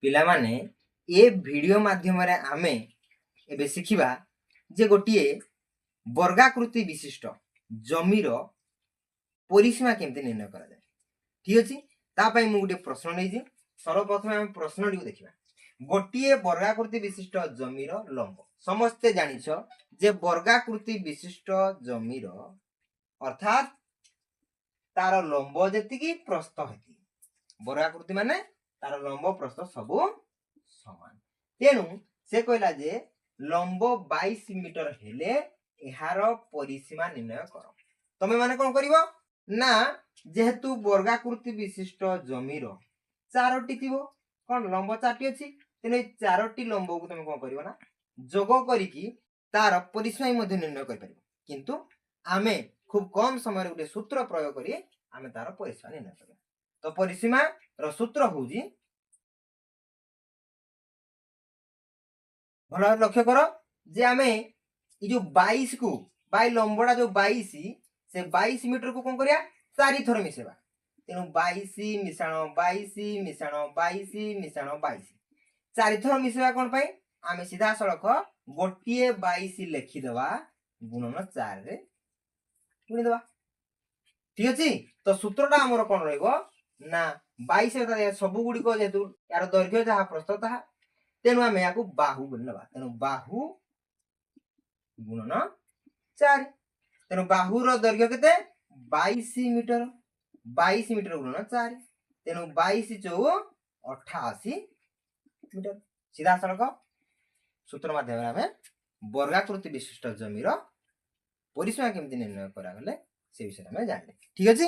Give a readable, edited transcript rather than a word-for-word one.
ପିଲାମାନେ, ଏ ଭିଡ଼ିଓ ମାଧ୍ୟମରେ ଆମେ ଏବେ ଶିଖିବା ଯେ ଗୋଟିଏ ବର୍ଗାକୃତି ବିଶିଷ୍ଟ ଜମିର ପରିସୀମା କେମିତି ନିର୍ଣ୍ଣୟ କରାଯାଏ। ଠିକ ଅଛି, ତା ପାଇଁ ମୁଁ ଗୋଟିଏ ପ୍ରଶ୍ନ ନେଇଛି। ସର୍ବପ୍ରଥମେ ଆମେ ପ୍ରଶ୍ନଟିକୁ ଦେଖିବା। ଗୋଟିଏ ବର୍ଗାକୃତି ବିଶିଷ୍ଟ ଜମିର ଲମ୍ବ, ସମସ୍ତେ ଜାଣିଛ ଯେ ବର୍ଗାକୃତି ବିଶିଷ୍ଟ ଜମିର ଅର୍ଥାତ୍ ତାର ଲମ୍ବ ଯେତିକି ପ୍ରସ୍ଥ ହେତିକି। ବର୍ଗାକୃତି ମାନେ ତାର ଲମ୍ବ ପ୍ରସ୍ଥ ସବୁ ସମାନ। ତେଣୁ ସେ କହିଲା ଯେ ଲମ୍ବ 22 ମିଟର ହେଲେ ଏହାର ପରିସୀମା ନିର୍ଣ୍ଣୟ କର। ତମେ ମାନେ କଣ କରିବ ନା, ଯେହେତୁ ବର୍ଗାକୃତି ବିଶିଷ୍ଟ ଜମିର ଚାରୋଟି ଥିବ, କଣ ଲମ୍ବ ଚାରୋଟି ଅଛି, ତେଣୁ ଏଇ ଚାରୋଟି ଲମ୍ବକୁ ତମେ କଣ କରିବ ନା ଯୋଗ କରିକି ତାର ପରିସୀମା ବି ମଧ୍ୟ ନିର୍ଣ୍ଣୟ କରିପାରିବ। କିନ୍ତୁ ଆମେ ଖୁବ କମ ସମୟରେ ଗୋଟେ ସୂତ୍ର ପ୍ରୟୋଗ କରି ଆମେ ତାର ପରିସୀମା ନିର୍ଣ୍ଣୟ କରିବା। ତ ପରିସୀମାର ସୂତ୍ର ହଉଛି, ଭଲ ଭାବରେ ଲକ୍ଷ୍ୟ କର ଯେ ଆମେ ଏଇ ଯୋଉ 22 କୁ ବାଇ ଲମ୍ବଟା ଯୋଉ 22, ସେ 22 ମିଟରକୁ କଣ କରିବା, ଚାରି ଥର ମିଶେଇବା। ତେଣୁ 22 ମିଶାଣ 22 ମିଶାଣ 22 ମିଶାଣ 22, ଚାରିଥର ମିଶେଇବା କଣ ପାଇଁ? ଆମେ ସିଧାସଳଖ ଗୋଟିଏ 22 ଲେଖିଦେବା, ଗୁଣନ 4ରେ ଗୁଣିଦେବା। ଠିକ ଅଛି, ତ ସୂତ୍ରଟା ଆମର କଣ ରହିବ ନା 22 ସବୁ ଗୁଡ଼ିକ ଯେହେତୁ ଏହାର ଦୈର୍ଘ୍ୟ ଯାହା ପ୍ରସ୍ଥ ତାହା, ତେଣୁ ଆମେ ଏହାକୁ ବାହୁ ବୋଲି ନେବା। ତେଣୁ ବାହୁ ଗୁଣନ 4। ତେଣୁ ବାହୁର ଦୈର୍ଘ୍ୟ କେତେ? 22 ମିଟର। 22 ମିଟର ଗୁଣନ 4, ତେଣୁ 22 ଚଉ 88 ମିଟର। ସିଧାସଳଖ ସୂତ୍ର ମାଧ୍ୟମରେ ଆମେ ବର୍ଗାକୃତି ବିଶିଷ୍ଟ ଜମିର ପରିସୀମା କେମିତି ନିର୍ଣ୍ଣୟ କରାଗଲେ ସେ ବିଷୟରେ ଆମେ ଜାଣିଲେ। ଠିକ ଅଛି।